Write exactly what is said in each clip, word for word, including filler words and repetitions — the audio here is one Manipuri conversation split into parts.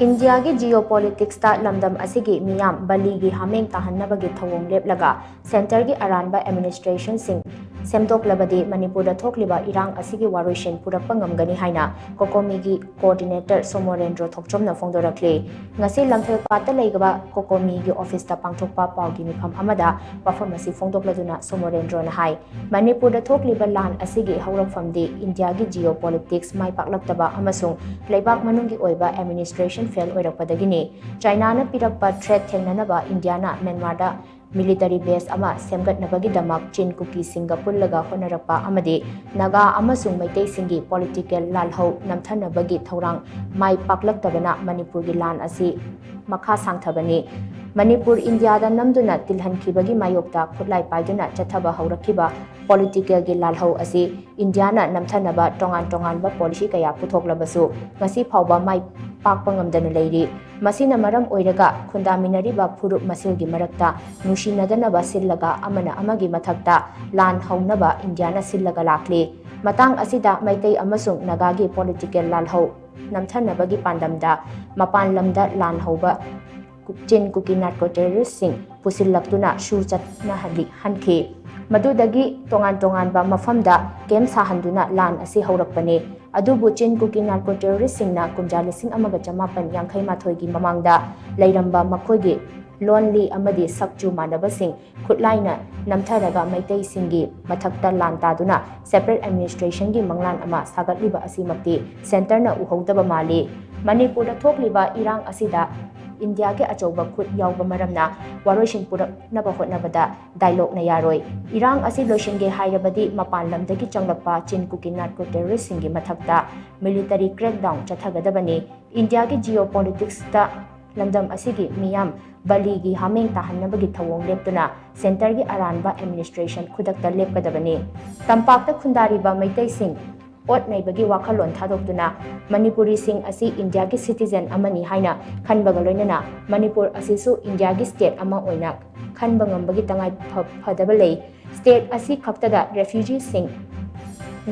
ꯏꯟꯗꯤꯌꯥꯒꯤ ꯖꯤꯑꯣ ꯄꯣꯂꯤꯇꯤꯛꯁꯇ ꯂꯝꯗꯝ ꯑꯁꯤꯒꯤ ꯃꯤꯌꯥꯝ ꯕꯂꯤꯒꯤ ꯍꯥꯃꯦꯡ ꯇꯥꯍꯟꯅꯕꯒꯤ ꯊꯧꯑꯣꯡ ꯂꯦꯞꯂꯒ ꯁꯦꯟꯇꯔꯒꯤ ꯑꯔꯥꯟꯕ ꯑꯦꯗꯃꯤꯅꯤꯁꯇ꯭ꯔꯦꯁꯟꯁꯤꯡ ꯁꯦꯝꯗꯣꯛꯂꯕꯗꯤ ꯃꯅꯤꯄꯨꯔꯗ ꯊꯣꯛꯂꯤꯕ ꯏꯔꯥꯡ ꯑꯁꯤꯒꯤ ꯋꯥꯔꯣꯏꯁꯤꯟ ꯄꯨꯔꯛꯄ ꯉꯝꯒꯅꯤ ꯍꯥꯏꯅ ꯀꯣꯀꯣꯃꯤꯒꯤ ꯀꯣꯑꯣꯔꯗꯤꯅꯦꯇꯔ ꯁꯣꯃꯣꯔꯦꯟꯗ꯭ꯔꯣ ꯊꯣꯛꯆꯣꯝꯅ ꯐꯣꯡꯗꯣꯔꯛꯂꯤ꯫ ꯉꯁꯤ ꯂꯝꯐꯦꯜꯄꯥꯠꯇ ꯂꯩꯕ ꯀꯣꯀꯣꯃꯤꯒꯤ ꯑꯣꯐꯤꯁꯇ ꯄꯥꯡꯊꯣꯛꯄ ꯄꯥꯎꯒꯤ ꯃꯤꯐꯝ ꯑꯃꯗ ꯋꯥꯐꯝ ꯑꯁꯤ ꯐꯣꯡꯗꯣꯛꯂꯗꯨꯅ ꯁꯣꯃꯣꯔꯦꯟꯗ꯭ꯔꯣꯅ ꯍꯥꯏ, ꯃꯅꯤꯄꯨꯔꯗ ꯊꯣꯛꯂꯤꯕ ꯂꯥꯟ ꯑꯁꯤꯒꯤ ꯍꯧꯔꯛꯐꯝꯗꯤ ꯏꯟꯗꯤꯌꯥꯒꯤ ꯖꯤꯑꯣ ꯄꯣꯂꯤꯇꯤꯛꯁ ꯃꯥꯏ ꯄꯥꯛꯂꯛꯇꯕ ꯑꯃꯁꯨꯡ ꯂꯩꯕꯥꯛ ꯃꯅꯨꯡꯒꯤ ꯑꯣꯏꯕ ꯑꯦꯗꯃꯤꯅꯤꯁꯇ꯭ꯔꯦꯁꯟ ꯐꯦꯜ ꯑꯣꯏꯔꯛꯄꯗꯒꯤꯅꯤ꯫ ꯆꯥꯏꯅꯥꯅ ꯄꯤꯔꯛꯄ ꯊ꯭ꯔꯦꯠ ꯊꯦꯡꯅꯅꯕ ꯏꯟꯗꯤꯌꯥꯅ ꯃ꯭ꯌꯥꯟꯃꯥꯔꯗ ꯃꯤꯂꯤꯇꯔꯤ ꯕꯦꯁ ꯑꯃ ꯁꯦꯝꯒꯠꯅꯕꯒꯤꯗꯃꯛ ꯆꯤꯟ ꯀꯨꯀꯤꯁꯤꯡꯒ ꯄꯨꯜꯂꯒ ꯍꯣꯠꯅꯔꯛꯄ ꯑꯃꯗꯤ ꯅꯥꯒꯥ ꯑꯃꯁꯨꯡ ꯃꯩꯇꯩꯁꯤꯡꯒꯤ ꯄꯣꯂꯤꯇꯤꯀꯦꯜ ꯂꯥꯜꯍꯧ ꯅꯝꯊꯅꯕꯒꯤ ꯊꯧꯔꯥꯡ ꯃꯥꯏ ꯄꯥꯛꯂꯛꯇꯕꯅ ꯃꯅꯤꯄꯨꯔꯒꯤ ꯂꯥꯟ ꯑꯁꯤ ꯃꯈꯥ ꯁꯥꯡꯊꯕꯅꯤ꯫ ꯃꯅꯤꯄꯨꯔ ꯏꯟꯗꯤꯌꯥꯗ ꯅꯝꯗꯨꯅ ꯇꯤꯜꯍꯟꯈꯤꯕꯒꯤ ꯃꯥꯌꯣꯛꯇ ꯈꯨꯠꯂꯥꯏ ꯄꯥꯏꯗꯨꯅ ꯆꯠꯊꯕ ꯍꯧꯔꯛꯈꯤꯕ ꯄꯣꯂꯤꯇꯤꯀꯦꯜꯒꯤ ꯂꯥꯜꯍꯧ ꯑꯁꯤ ꯏꯟꯗꯤꯌꯥꯅ ꯅꯝꯊꯅꯕ ꯇꯣꯉꯥꯟ ꯇꯣꯉꯥꯟꯕ ꯄꯣꯂꯤꯁꯤ ꯀꯌꯥ ꯄꯨꯊꯣꯛꯂꯕꯁꯨ ꯉꯁꯤ ꯐꯥꯎꯕ ꯃꯥꯏ ꯄꯥꯛꯄ ꯉꯝꯗꯅ ꯂꯩꯔꯤ꯫ ꯃꯁꯤꯅ ꯃꯔꯝ ꯑꯣꯏꯔꯒ ꯈꯨꯟꯗꯥꯃꯤꯟꯅꯔꯤꯕ ꯐꯨꯔꯨꯞ ꯃꯁꯦꯜꯒꯤ ꯃꯔꯛꯇ ꯅꯨꯡꯁꯤꯅꯗꯅꯕ ꯁꯤꯜꯂꯒ ꯑꯃꯅ ꯑꯃꯒꯤ ꯃꯊꯛꯇ ꯂꯥꯟ ꯍꯧꯅꯕ ꯏꯟꯗꯤꯌꯥꯅ ꯁꯤꯜꯂꯒ ꯂꯥꯛꯂꯤ꯫ ꯃꯇꯥꯡ ꯑꯁꯤꯗ ꯃꯩꯇꯩ ꯑꯃꯁꯨꯡ ꯅꯥꯒꯥꯒꯤ ꯄꯣꯂꯤꯇꯤꯀꯦꯜ ꯂꯥꯜꯍꯧ ꯅꯝꯊꯅꯕꯒꯤ ꯄꯥꯟꯗꯝꯗ ꯃꯄꯥꯟ ꯂꯝꯗ ꯂꯥꯟ ꯍꯧꯕ ꯆꯤꯟ ꯀꯨꯀꯤ ꯅꯥꯔꯀꯣ ꯇꯦꯔꯣꯔꯤꯁꯁꯤꯡ ꯄꯨꯁꯤꯜꯂꯛꯇꯨꯅ ꯁꯨ ꯆꯠꯅꯍꯜꯂꯤ ꯍꯟꯈꯤ꯫ ꯃꯗꯨꯗꯒꯤ ꯇꯣꯉꯥꯟ ꯇꯣꯉꯥꯟꯕ ꯃꯐꯝꯗ ꯀꯦꯝ ꯁꯥꯍꯟꯗꯨꯅ ꯂꯥꯟ ꯑꯁꯤ ꯍꯧꯔꯛꯄꯅꯤ꯫ ꯑꯗꯨꯕꯨ ꯆꯤꯟ ꯀꯨꯀꯤ ꯅꯥꯔꯀꯣ ꯇꯦꯔꯣꯔꯤꯁꯁꯤꯡꯅ ꯀꯨꯝꯖꯥ ꯂꯤꯁꯤꯡ ꯑꯃꯒ ꯆꯃꯥꯄꯟ ꯌꯥꯡꯈꯩ ꯃꯥꯊꯣꯏꯒꯤ ꯃꯃꯥꯡꯗ ꯂꯩꯔꯝꯕ ꯃꯈꯣꯏꯒꯤ ꯂꯣꯟꯂꯤ ꯑꯃꯗꯤ ꯁꯛꯆꯨ ꯃꯥꯟꯅꯕꯁꯤꯡ ꯈꯨꯠꯂꯥꯏꯅ ꯅꯝꯊꯔꯒ ꯃꯩꯇꯩꯁꯤꯡꯒꯤ ꯃꯊꯛꯇ ꯂꯥꯟ ꯇꯥꯗꯨꯅ ꯁꯦꯄꯔꯦꯠ ꯑꯦꯗꯃꯤꯅꯤꯁꯇ꯭ꯔꯦꯁꯟꯒꯤ ꯃꯪꯂꯥꯟ ꯑꯃ ꯁꯥꯒꯠꯂꯤꯕ ꯑꯁꯤꯃꯛꯇꯤ ꯁꯦꯟꯇꯔꯅ ꯎꯍꯧꯗꯕ ꯃꯥꯜꯂꯤ꯫ ꯃꯅꯤꯄꯨꯔꯗ ꯊꯣꯛꯂꯤꯕ ꯏꯔꯥꯡ ꯑꯁꯤꯗ ꯏꯟꯗꯤꯌꯥꯒꯤ ꯑꯆꯧꯕ ꯈꯨꯠ ꯌꯥꯎꯕ ꯃꯔꯝꯅ ꯋꯥꯔꯣꯏꯁꯤꯟ ꯄꯨꯔꯛꯅꯕ ꯍꯣꯠꯅꯕꯗ ꯗꯥꯏꯂꯣꯒꯅ ꯌꯥꯔꯣꯏ꯫ ꯏꯔꯥꯡ ꯑꯁꯤ ꯂꯣꯏꯁꯤꯟꯒꯦ ꯍꯥꯏꯔꯕꯗꯤ ꯃꯄꯥꯟ ꯂꯝꯗꯒꯤ ꯆꯪꯂꯛꯄ ꯆꯤꯟ ꯀꯨꯀꯤ ꯅꯥꯔꯀꯣ ꯇꯦꯔꯣꯔꯤꯁꯁꯤꯡꯒꯤ ꯃꯊꯛꯇ ꯃꯤꯂꯤꯇꯔꯤ ꯀ꯭ꯔꯦꯛꯗꯥꯎꯟ ꯆꯠꯊꯒꯗꯕꯅꯤ꯫ ꯏꯟꯗꯤꯌꯥꯒꯤ ꯖꯤꯑꯣ ꯄꯣꯂꯤꯇꯤꯛꯁꯇ ꯂꯝꯗꯝ ꯑꯁꯤꯒꯤ ꯃꯤꯌꯥꯝ ꯕꯂꯤꯒꯤ ꯍꯥꯃꯦꯡ ꯇꯥꯍꯟꯅꯕꯒꯤ ꯊꯧꯑꯣꯡ ꯂꯦꯞꯇꯨꯅ ꯁꯦꯟꯇꯔꯒꯤ ꯑꯔꯥꯟꯕ ꯑꯦꯗꯃꯤꯅꯤꯁꯇ꯭ꯔꯦꯁꯟ ꯈꯨꯗꯛꯇ ꯂꯦꯞꯀꯗꯕꯅꯤ꯫ ꯇꯝꯄꯥꯛꯇ ꯈꯨꯟꯗꯥꯔꯤꯕ ꯃꯩꯇꯩꯁꯤꯡ ꯑꯣꯠ ꯅꯩꯕꯒꯤ ꯋꯥꯈꯜꯂꯣꯟ ꯊꯥꯗꯣꯛꯇꯨꯅ ꯃꯅꯤꯄꯨꯔꯤꯁꯤꯡ ꯑꯁꯤ ꯏꯟꯗꯤꯌꯥꯒꯤ ꯁꯤꯇꯤꯖꯦꯟ ꯑꯃꯅꯤ ꯍꯥꯏꯅ ꯈꯟꯕꯒ ꯂꯣꯏꯅꯅ ꯃꯅꯤꯄꯨꯔ ꯑꯁꯤꯁꯨ ꯏꯟꯗꯤꯌꯥꯒꯤ ꯁ꯭ꯇꯦꯠ ꯑꯃ ꯑꯣꯏꯅ ꯈꯟꯕ ꯉꯝꯕꯒꯤ ꯇꯉꯥꯏ ꯐ-, ꯐꯗꯕ ꯂꯩ꯫ ꯁ꯭ꯇꯦꯠ ꯑꯁꯤ ꯈꯛꯇꯗ ꯔꯦꯐ꯭ꯌꯨꯖꯤꯁꯤꯡ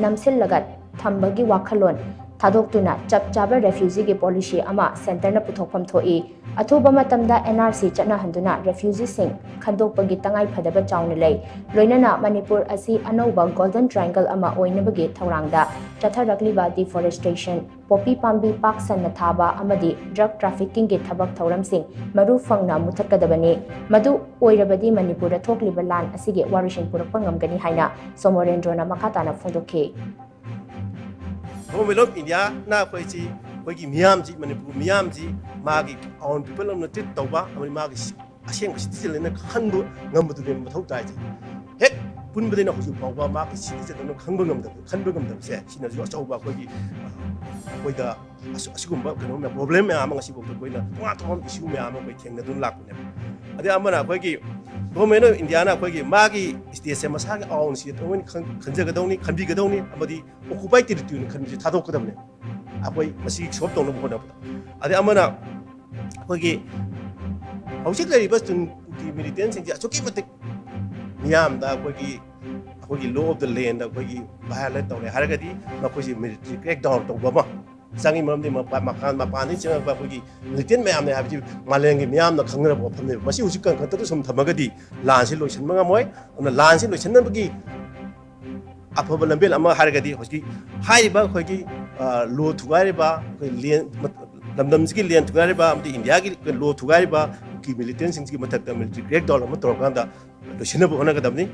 ꯅꯝꯁꯤꯜꯂꯒ ꯊꯝꯕꯒꯤ ꯋꯥꯈꯜꯂꯣꯟ ꯊꯥꯗꯣꯛꯇꯨꯅ ꯆꯞ ꯆꯥꯕ ꯔꯦꯐ꯭ꯌꯨꯖꯤꯒꯤ ꯄꯣꯂꯤꯁꯤ ꯑꯃ ꯁꯦꯟꯇꯔꯅ ꯄꯨꯊꯣꯛꯐꯝ ꯊꯣꯛꯏ꯫ ꯑꯊꯨꯕ ꯃꯇꯝꯗ ꯑꯦꯟ ꯑꯥꯔ ꯁꯤ ꯆꯠꯅꯍꯟꯗꯨꯅ ꯔꯦꯐ꯭ꯌꯨꯖꯤꯁꯤꯡ ꯈꯟꯗꯣꯛꯄꯒꯤ ꯇꯉꯥꯏ ꯐꯗꯕ ꯆꯥꯎꯅ ꯂꯩ꯫ ꯂꯣꯏꯅꯅ ꯃꯅꯤꯄꯨꯔ ꯑꯁꯤ ꯑꯅꯧꯕ ꯒꯣꯜꯗꯟ ꯇ꯭ꯔꯥꯏꯡꯒꯜ ꯑꯃ ꯑꯣꯏꯅꯕꯒꯤ ꯊꯧꯔꯥꯡꯗ ꯆꯠꯊꯔꯛꯂꯤꯕ ꯗꯤꯐꯣꯔꯦꯁꯇ꯭ꯔꯦꯁꯟ, ꯄꯣꯄꯤ ꯄꯥꯝꯕꯤ ꯄꯥꯛ ꯁꯟꯅ ꯊꯥꯕ ꯑꯃꯗꯤ ꯗ꯭ꯔꯒ ꯇ꯭ꯔꯥꯐꯤꯀꯤꯡꯒꯤ ꯊꯕꯛ ꯊꯧꯔꯝꯁꯤꯡ ꯃꯔꯨ ꯐꯪꯅ ꯃꯨꯊꯠꯀꯗꯕꯅꯤ꯫ ꯃꯗꯨ ꯑꯣꯏꯔꯕꯗꯤ ꯃꯅꯤꯄꯨꯔꯗ ꯊꯣꯛꯂꯤꯕ ꯂꯥꯟ ꯑꯁꯤꯒꯤ ꯋꯥꯔꯣꯏꯁꯤꯟ ꯄꯨꯔꯛꯄ ꯉꯝꯒꯅꯤ ꯍꯥꯏꯅ ꯁꯣꯃꯣꯔꯦꯟꯗ꯭ꯔꯣꯅ ꯃꯈꯥ ꯇꯥꯅ ꯐꯣꯡꯗꯣꯛꯈꯤ꯫ ꯒꯣꯚꯔꯟꯃꯦꯟ ꯑꯣꯐ ꯏꯟꯗꯤꯌꯥꯅ ꯑꯩꯈꯣꯏꯁꯤ, ꯑꯩꯈꯣꯏꯒꯤ ꯃꯤꯌꯥꯝꯁꯤ, ꯃꯅꯤꯄꯨꯔ ꯃꯤꯌꯥꯝꯁꯤ ꯃꯥꯒꯤ ꯑꯥꯎꯟ ꯄꯤꯄꯜ ꯑꯃꯅ ꯇ꯭ꯔꯤꯠ ꯇꯧꯕ ꯑꯃꯗꯤ ꯃꯥꯒꯤ ꯑꯁꯦꯡꯕ ꯁꯤꯇꯤꯖꯟ ꯑꯅ ꯈꯟꯕ ꯉꯝꯕꯗꯨꯅꯦꯕ ꯃꯊꯧ ꯇꯥꯏꯁꯦ꯫ ꯍꯦꯛ ꯄꯨꯟꯕꯗꯩꯅ ꯍꯧꯖꯤꯛ ꯐꯥꯎꯕ ꯃꯥꯒꯤ ꯁꯤꯇꯤꯖꯟ ꯑꯃ ꯈꯪꯕ ꯉꯝꯗꯕ, ꯈꯟꯕ ꯉꯝꯗꯕꯁꯦ ꯁꯤꯅꯁꯨ ꯑꯆꯧꯕ ꯑꯩꯈꯣꯏꯒꯤ, ꯑꯩꯈꯣꯏꯗ ꯑꯁꯤ-, ꯑꯁꯤꯒꯨꯝꯕ ꯀꯩꯅꯣ ꯃꯌꯥꯝ, ꯄ꯭ꯔꯣꯕ꯭ꯂꯦꯝ ꯃꯌꯥꯝ ꯑꯃ ꯉꯁꯤꯐꯥꯎꯗ ꯑꯩꯈꯣꯏꯅ ꯇꯣꯉꯥꯟ ꯇꯣꯉꯥꯟꯕ ꯏꯁꯨ ꯃꯌꯥꯝ ꯑꯃ ꯑꯩꯈꯣꯏ ꯊꯦꯡꯅꯗꯨꯅ ꯂꯥꯛꯄꯅꯦꯕ꯫ ꯑꯗꯩ ꯑꯃꯅ ꯑꯩꯈꯣꯏꯒꯤ ꯒꯣꯚꯔꯟꯃꯦꯟ ꯑꯣꯐ ꯏꯟꯗꯤꯌꯥꯅ ꯑꯩꯈꯣꯏꯒꯤ ꯃꯥꯒꯤ ꯁ꯭ꯇꯦꯠꯁꯦ ꯃꯁꯥꯒꯤ ꯑꯥꯎꯟꯁꯤ ꯊꯑꯣꯏꯅ ꯈꯟ-, ꯈꯟꯖꯒꯗꯧꯅꯤ, ꯈꯟꯕꯤꯒꯗꯧꯅꯤ, ꯑꯃꯗꯤ ꯑꯣꯀꯨꯄꯥꯏ ꯇꯦꯔꯤꯇꯣꯔꯤꯅ ꯈꯟꯕꯁꯦ ꯊꯥꯗꯣꯛꯀꯗꯕꯅꯦ꯫ ꯑꯩꯈꯣꯏ ꯃꯁꯤ ꯁꯣꯜꯕ ꯇꯧꯅꯕ ꯍꯣꯠꯅꯕꯗ꯫ ꯑꯗꯩ ꯑꯃꯅ ꯑꯩꯈꯣꯏꯒꯤ ꯍꯧꯖꯤꯛ ꯂꯩꯔꯤꯕ ꯀꯨꯀꯤ ꯃꯤꯂꯤꯇꯦꯟꯁꯤꯡꯁꯦ ꯑꯁꯨꯛꯀꯤ ꯃꯇꯤꯛ ꯃꯤꯌꯥꯝꯗ ꯑꯩꯈꯣꯏꯒꯤ, ꯑꯩꯈꯣꯏꯒꯤ ꯂꯣ ꯑꯣꯐ ꯗ ꯂꯦꯟꯗ ꯑꯩꯈꯣꯏꯒꯤ ꯚꯥꯏꯑꯣꯂꯦꯠ ꯇꯧꯔꯦ ꯍꯥꯏꯔꯒꯗꯤ ꯃꯈꯣꯏꯁꯤ ꯃꯤꯂꯤꯇꯔꯤ ꯀ꯭ꯔꯦꯛ ꯗꯥꯎꯟ ꯇꯧꯕ ꯑꯃ ꯆꯪꯉꯤ꯫ ꯃꯔꯝꯗꯤ ꯃꯄꯥꯟ, ꯃꯄꯥꯟ, ꯃꯄꯥꯟꯗꯒꯤ ꯆꯪꯉꯛꯄ ꯑꯩꯈꯣꯏꯒꯤ ꯃꯤꯂꯤꯇꯦꯟ ꯃꯌꯥꯝꯅꯦ ꯍꯥꯏꯕꯁꯤ ꯃꯥꯂꯦꯝꯒꯤ ꯃꯤꯌꯥꯝꯅ ꯈꯪꯅꯔꯕ ꯋꯥꯐꯝꯅꯦꯕ꯫ ꯃꯁꯤ ꯍꯧꯖꯤꯛ ꯀꯟꯈꯠꯇꯗ ꯁꯨꯝ ꯊꯝꯃꯒꯗꯤ ꯂꯥꯟꯁꯤ ꯂꯣꯏꯁꯤꯟꯕ ꯉꯝꯃꯣꯏ꯫ ꯑꯗꯨꯅ ꯂꯥꯟꯁꯤ ꯂꯣꯏꯁꯤꯟꯅꯕꯒꯤ ꯑꯐꯕ ꯂꯝꯕꯦꯜ ꯑꯃ ꯍꯥꯏꯔꯒꯗꯤ ꯍꯧꯖꯤꯛꯀꯤ ꯍꯥꯏꯔꯤꯕ ꯑꯩꯈꯣꯏꯒꯤ, ꯑ, ꯂꯣ ꯊꯨꯒꯥꯏꯔꯤꯕ, ꯑꯩꯈꯣꯏ ꯂꯦꯟ, ꯂꯝꯗꯝꯁꯤꯒꯤ ꯂꯦꯟ ꯊꯨꯒꯥꯏꯔꯤꯕ ꯑꯃꯗꯤ ꯏꯟꯗꯤꯌꯥꯒꯤ ꯂꯣ ꯊꯨꯒꯥꯏꯔꯤꯕ ꯀꯨꯀꯤ ꯃꯤꯂꯤꯇꯦꯟꯁꯤꯡꯁꯤꯒꯤ ꯃꯊꯛꯇ ꯃꯤꯂꯤꯇꯔꯤ ꯀ꯭ꯔꯦꯛ ꯗꯥꯎꯟ ꯑꯃ ꯇꯧꯔꯀꯥꯟꯗ ꯂꯣꯏꯁꯤꯟꯅꯕ ꯍꯣꯠꯅꯒꯗꯕꯅꯤ꯫